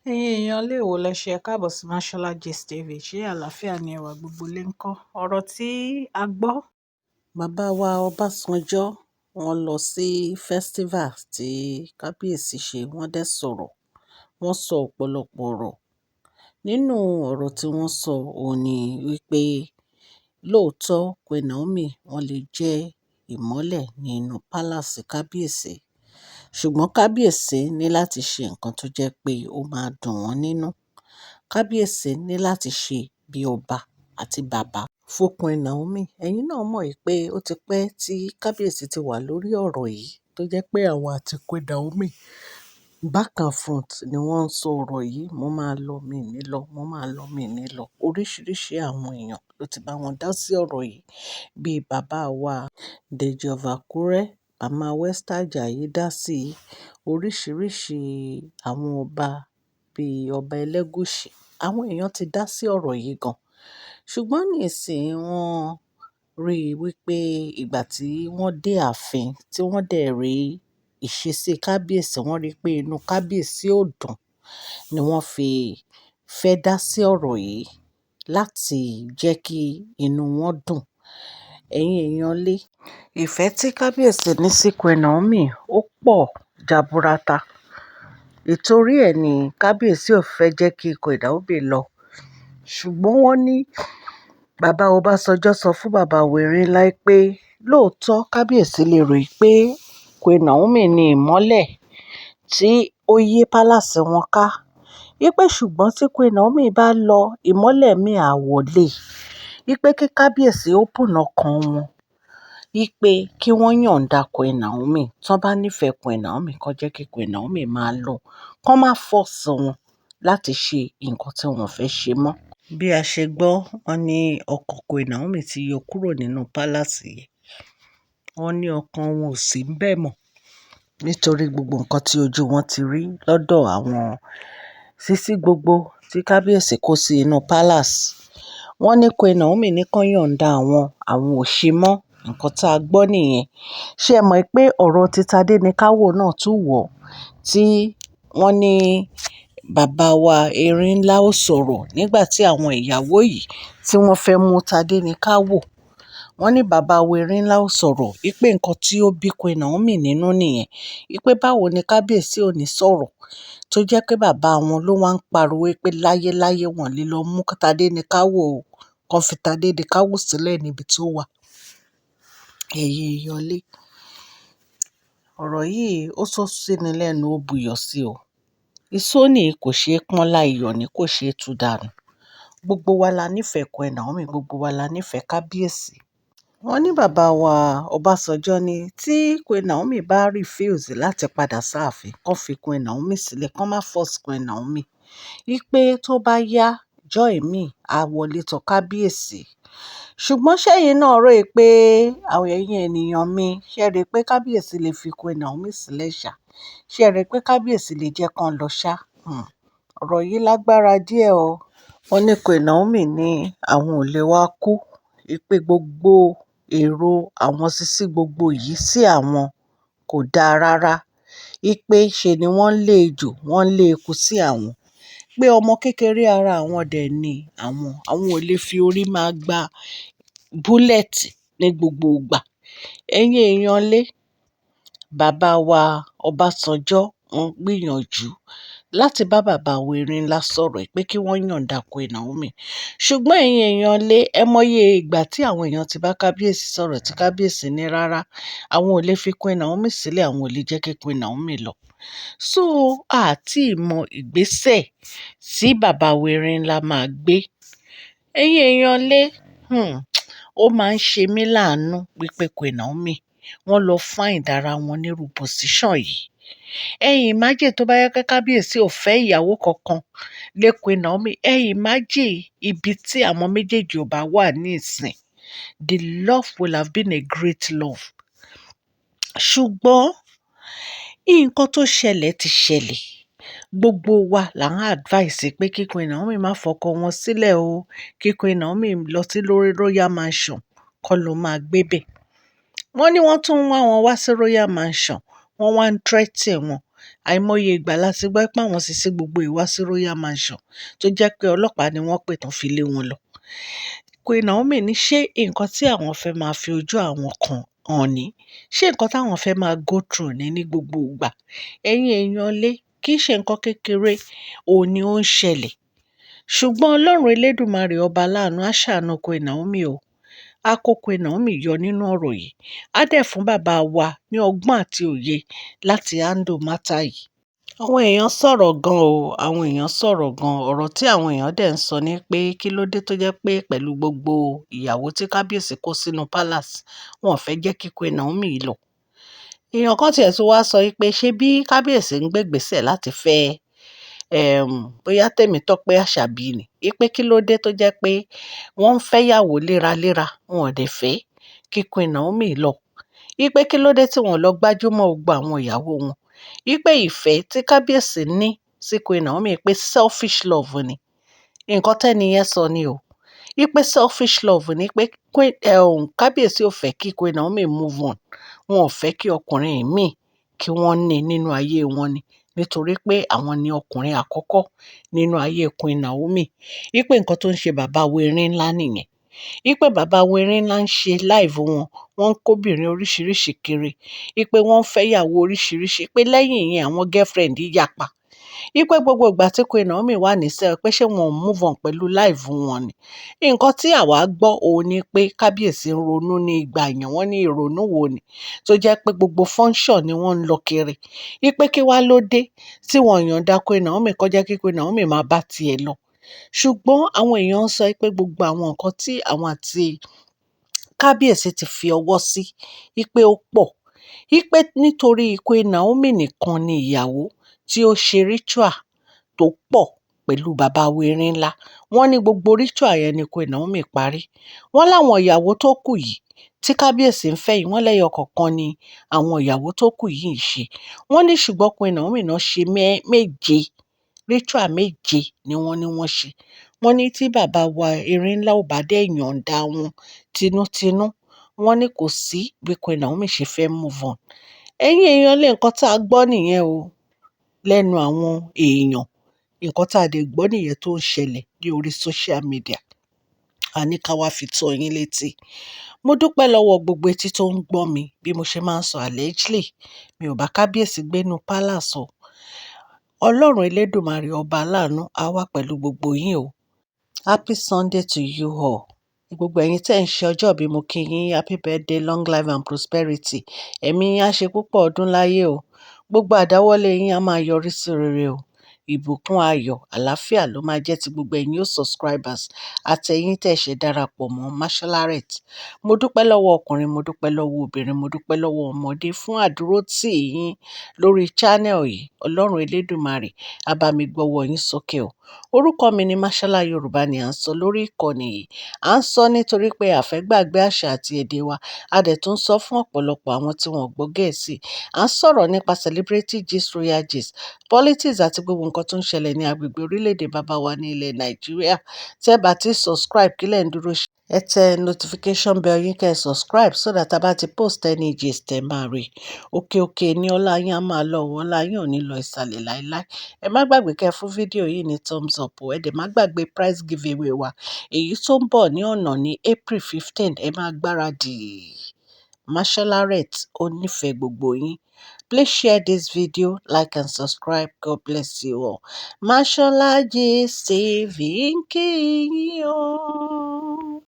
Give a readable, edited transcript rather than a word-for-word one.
Ẹ̀yin èèyàn lè wò lẹ ṣe káàbọ̀ sí Mashola Gist TV. Ṣé àlàáfíà ni ẹwà gbogbo lè ń kọ́? Ọ̀rọ̀ tí a gbọ́. Bàbá wa Ọbásanjọ́, wọ́n lọ sí festival tí Kábíyèsí ṣe, wọ́n dẹ̀ sọ̀rọ̀. Wọ́n sọ ọ̀pọ̀lọpọ̀ ọ̀rọ̀. Nínú ọ̀rọ̀ tí wọ́n sọ òun ní wípé lóòótọ́ Queen Naomi wọ́n lè jẹ́ ìmọ́lẹ̀ nínú palace Kábíyèsí. Ṣùgbọ́n Kábíyèsí ní láti ṣe nǹkan tó jẹ́ pé ó máa dùn wọ́n nínú. Kábíyèsí ní láti ṣe bí ọba àti bàbá fún Queen Naomi. Ẹ̀yin náà mọ̀ pé ó ti pẹ́ tí Kábíyèsí ti wà lórí ọ̀rọ̀ yìí tó jẹ́ pé àwọn àti Queen Naomi back and front ni wọ́n ń sọ ọ̀rọ̀ yìí. Mo máa lọ, mi ò ní lọ, mo máa lọ, mi ò ní lọ. Oríṣiríṣi àwọn èèyàn ló ti bá wọn dá sí ọ̀rọ̀ yìí. Bí bàbá wa Deji of Akure, Mama West Ajayi dá sí i. Oríṣiríṣi àwọn ọba bí ọba Elegushi. Àwọn èèyàn ti dá sí ọ̀rọ̀ yìí gan. Ṣùgbọ́n nísìí wọ́n rí i wípé ìgbà tí wọ́n dé ààfin, tí wọ́n dẹ̀ rí ìṣesí Kábíyèsí, wọ́n rí pé inú Kábíyèsí ò dùn ni wọ́n fi fẹ́ dá sí ọ̀rọ̀ yìí láti jẹ́ kí inú wọn dùn. Ẹ̀yin èèyàn lé, ìfẹ́ tí Kábíyèsí ní sí Queen Naomi ó pọ̀ jaburata. Ìtorí ẹ ní Kábíyèsí ò fẹ́ jẹ́ kí Queen Naomi lọ. Ṣùgbọ́n wọ́n ní bàbá Ọbásanjọ́ sọ fún bàbá Erin-Ńlá pé lóòótọ́ Kábíyèsí lè rò pé Queen Naomi ní ìmọ́lẹ̀ tí ó yí palace wọn ká. Wípé ṣùgbọ́n tí Queen Naomi bá lọ, ìmọ́lẹ̀ mìí á wọlé. Wípé kí Kábíyèsí open ọkàn wọn, wípé kí wọ́n yọ̀nda Queen Naomi. Tí wọ́n bá nífẹ̀ẹ́ Queen Naomi, kó jẹ́ kí Queen Naomi máa lọ. Kó má force wọn láti ṣe nǹkan tí wọ́n fẹ́ ṣe mọ́. Bí a ṣe gbọ́, wọ́n ní ọkọ Queen Naomi ti yọ kúrò nínú palace yìí. Wọ́n ní ọkàn wọn ò sí níbẹ̀ mọ́ nítorí gbogbo nǹkan tí ojú wọn ti rí lọ́dọ̀ àwọn sísí gbogbo tí Kábíyèsí kó sí inú palace. Wọ́n ní Queen Naomi ní kó yọ̀nda àwọn, àwọn ò ṣe mọ́. Nǹkan tí a gbọ́ nìyẹn. Ṣé ẹ mọ̀ pé ọ̀rọ̀ tí Tadenikawo náà tún wọ̀ tí wọ́n ní bàbá wa Erin-Ńlá ó sọ̀rọ̀ nígbà tí àwọn ìyàwó yìí tí wọ́n fẹ́ mú Tadenikawo. Wọ́n ní bàbá wa Erin-Ńlá ó sọ̀rọ̀ wípé nǹkan tí ó bí Queen Naomi nínú nìyẹn. Wípé báwo ni Kábíyèsí ò ní sọ̀rọ̀ tó jẹ́ pé bàbá wọn ló wá ń pariwo pé láyé láyé wọ́n lè lọ mú Tadenikawo o, kó fi Tadenikawo sílẹ̀ níbi tó wà. Ẹ̀yin èèyàn lé, ọ̀rọ̀ yìí ó sọ síni lẹ́nu, ó buyọ̀ sí o. Ìsó ní kò ṣe é pọ́nlá, iyọ̀ ni kò ṣe é tú dànù. Gbogbo wa la nífẹ̀ẹ́ Queen Naomi, gbogbo wa la nífẹ̀ẹ́ Kábíyèsí. Wọ́n ní bàbá wa Ọbásanjọ́ ní tí Queen Naomi bá refuse láti padà sáàfin, kó fi Queen Naomi sílẹ̀, kó má force Queen Naomi. Wípé tó bá yá, joy mi á wọlé tọ̀ Kábíyèsí. Ṣùgbọ́n ṣé ẹ̀yin náà rò pé àwọn ẹ̀yin ènìyàn mi, ṣé ẹ rí pé Kábíyèsí lè fi Queen Naomi sílẹ̀ ṣá? Ṣé ẹ rí pé Kábíyèsí lè jẹ́ kó lọ ṣá? Hmm. Ọ̀rọ̀ yìí lágbára díẹ̀ o. Wọ́n ní Queen Naomi ní àwọn ò lè wá kú. Wípé gbogbo èrò àwọn sísí gbogbo yìí sí àwọn kò dá rárá. Wípé ṣe ni wọ́n lé ejò, wọ́n lé eku sí àwọn. Pé ọmọ kékeré ara àwọn dẹ̀ ni àwọn. Àwọn ò lè fi orí máa gba bullet ní gbogbo ìgbà. Ẹ̀yin èèyàn lé, bàbá wa Ọbásanjọ́ wọ́n gbìyànjú láti bá bàbá wa Erin-Ńlá sọ̀rọ̀ pé kí wọ́n yọ̀nda Queen Naomi. Ṣùgbọ́n ẹ̀yin èèyàn lé, ẹ mọye ìgbà tí àwọn èèyàn ti bá Kábíyèsí sọ̀rọ̀ tí Kábíyèsí ní rárá, àwọn ò lè fi Queen Naomi sílẹ̀, àwọn ò lè jẹ́ kí Queen Naomi lọ. So a tí mọ ìgbésẹ̀ tí bàbá wa Erin-Ńlá máa gbé. Ẹ̀yin èèyàn lé, ó máa ń ṣe mí láánú wípé Queen Naomi wọ́n lọ find ara wọn nírú position yìí. Ẹ imagine tó bá yẹ pé Kábíyèsí ò fẹ́ ìyàwó kankan lé Queen Naomi. Ẹ imagine ibi tí àwọn méjèèjì ò bá wà ní ìsìn. The love will have been a great love. Ṣùgbọ́n nǹkan tó ṣẹlẹ̀ ti ṣẹlẹ̀. Gbogbo wa là ń advice pé kí Queen Naomi má fọkọ wọn sílẹ̀ o. Kí Queen Naomi lọ sí lórí Royal Mansion kó lọ máa gbé bẹ̀. Wọ́n ní wọ́n tún ń wá wọn wá sí Royal Mansion, wọ́n wá ń threaten wọn. Àìmọye ìgbà la ti gbọ́ pé àwọn Sisi gbogbo yìí wá sí Royal Mansion tó jẹ́ pé ọlọ́pàá ni wọ́n pè tán fi lé wọn lọ. Queen Naomi ní ṣé nǹkan tí àwọn fẹ́ máa fi ojú àwọn kan hàn ní? Ṣé nǹkan táwọn fẹ́ máa go through ní gbogbo ìgbà? Ẹ̀yin èèyàn lé, kì í ṣe nǹkan kékeré òun ni ó ń ṣẹlẹ̀. Ṣùgbọ́n Ọlọ́run Elédùmarè ọba aláàánú á ṣàánú Queen Naomi o. Á kó Queen Naomi yọ nínú ọ̀rọ̀ yìí. Á dẹ̀ fún bàbá wa ní ọgbọ́n àti òye láti handle matter yìí. Àwọn èèyàn sọ̀rọ̀ gan o, àwọn èèyàn sọ̀rọ̀ gan. Ọ̀rọ̀ tí àwọn èèyàn dẹ̀ ń sọ ni pé kí ló dé tó jẹ́ pé pẹ̀lú gbogbo ìyàwó tí kábíyèsí kó sínú palace, wọn ò fẹ́ jẹ́ kí Queen Naomi lọ. Èèyàn kan tiẹ̀ tún wá sọ pé ṣé bí kábíyèsí ń gbé ìgbésẹ̀ láti fẹ́ bóyá Tèmítọ́pẹ́ Àṣàbí ni. Wípé kí ló dé tó jẹ́ pé wọ́n ń fẹ́yàwó léraléra, wọn ò dẹ̀ fẹ́ kí Queen Naomi lọ. Wípé kí ló dé tí wọ́n lọ gbájúmọ́ gbogbo àwọn ìyàwó wọn. Wípé ìfẹ́ tí kábíyèsí ní sí Queen Naomi pé selfish love ni. Nǹkan tẹ́ni yẹn sọ ni o. Wípé selfish love ni pé Queen, kábíyèsí ò fẹ́ kí Queen Naomi move on. Wọn ò fẹ́ kí ọkùnrin míì kí wọ́n ní nínú ayé wọn ni. Nítorí pé àwọn ni ọkùnrin àkọ́kọ́ nínú ayé Queen Naomi. Wípé nǹkan tó ń ṣe bàbá wa erin ńlá nìyẹn. Wípé bàbá wa erin ńlá ń ṣe live wọn, wọ́n ń kóbìnrin oríṣìíríṣìí kiri. Wípé wọ́n ń fẹ́yàwó oríṣìíríṣìí. Pé lẹ́yìn ìyẹn àwọn girlfriend yapa. Wípé gbogbo ìgbà tí Queen Naomi wà ní cell pé ṣé wọn ò move on pẹ̀lú life wọn ni. Nǹkan tí àwa gbọ́ òun ni pé kábíyèsí ń ronú ní ìgbà yẹn, wọ́n ní ìrònú wo ni tó jẹ́ pé gbogbo function ni wọ́n ń lọ kiri. Wípé kí wá ló dé tí wọ́n yọ̀ǹda Queen Naomi kó jẹ́ kí Queen Naomi máa bá tiẹ̀ lọ. Ṣùgbọ́n àwọn èèyàn ń sọ pé gbogbo àwọn nǹkan tí àwọn àti kábíyèsí ti fi ọwọ́ sí, wípé ó pọ̀. Wípé nítorí Queen Naomi nìkan ni ìyàwó tí ó ṣe ritual tó pọ̀ pẹ̀lú bàbá wa erin ńlá. Wọ́n ní gbogbo ritual yẹn ni Queen Naomi parí. Wọ́n láwọn ìyàwó tó kù yìí tí kábíyèsí ń fẹ́ yìí, wọ́n lẹ́yọ kọ̀ọ̀kan ni àwọn ìyàwó tó kù yìí ń ṣe. Wọ́n ní ṣùgbọ́n Queen Naomi náà ṣe méje, ritual méje ni wọ́n ní wọ́n ṣe. Wọ́n ní tí bàbá wa erin ńlá ò bá dé yọ̀ǹda wọn tinútinú, wọ́n ní kò sí bí Queen Naomi ṣe fẹ́ move on. Ẹ̀yin èèyàn lé, nǹkan tí a gbọ́ nìyẹn o lẹ́nu àwọn èèyàn. Nǹkan tí a dẹ̀ gbọ́ nìyẹn tó ń ṣẹlẹ̀ ní orí social media. A ní ká wá fi tó yín létí. Mo dúpẹ́ lọ́wọ́ gbogbo etí tó ń gbọ́ mi bí mo ṣe máa ń sọ allegedly. Mi ò bá kábíyèsí gbénú palace o. Ọlọ́run Elédùmarè ọba aláàánú á wà pẹ̀lú gbogbo yín o. Happy Sunday to you all. Gbogbo ẹ̀yin tí ẹ̀ ń ṣe ọjọ́ ìbí, mo kí yín happy birthday, long life and prosperity. Ẹ̀mí yín á ṣe púpọ̀ ọdún láyé o. Gbogbo àdáwọ́lé yín á máa yọrí sí rere o. Ìbùkún, ayọ̀, àlàáfíà ló máa jẹ́ ti gbogbo ẹ̀yin o subscribers àti ẹ̀yin tí ẹ ṣẹ̀ darapọ̀ mọ́ Masholarette. Mo dúpẹ́ lọ́wọ́ ọkùnrin, mo dúpẹ́ lọ́wọ́ obìnrin, mo dúpẹ́ lọ́wọ́ ọmọdé fún àdúrótì yín lórí channel yìí. Ọlọ́run Elédùmarè á bá mi gbọ́wọ́ yín sókè o. Orúkọ mi ni Mashola. Yorùbá ni à ń sọ lórí ìkànnì yìí. À ń sọ nítorí pé a fẹ́ gbàgbé àṣà àti èdè wa. A dẹ̀ tún sọ fún ọ̀pọ̀lọpọ̀ àwọn tí wọ́n gbọ́ Gẹ̀ẹ́sì. À ń sọ̀rọ̀ nípa celebrity gist, royal gist, politics àti gbogbo nǹkan tó ń ṣẹlẹ̀ ní agbègbè orílẹ̀-èdè bàbá wa ní ilẹ̀ Nàìjíríà. Tẹ́ bá ti subscribe, kí lẹ̀ ń dúró ṣe? Ẹ tẹ notification bell yín kẹ́ ẹ subscribe so that a bá ti post any gist ẹ máa rí. Òkè òkè ní ọlá yín á máa lọ, ọlá yín ò ní lọ ìsàlẹ̀ láíláí. Ẹ má gbàgbé kẹ́ fún fídíò yìí ní thumbs up o. Ẹ dẹ̀ má gbàgbé prize giveaway wa. Èyí tó ń bọ̀ ní ọ̀nà ní April 15. Ẹ máa gbáradì. Masholarette ó nífẹ̀ẹ́ gbogbo yín. Please share this video, like and subscribe. God bless you all. Mashola Gist TV ń kí yín o.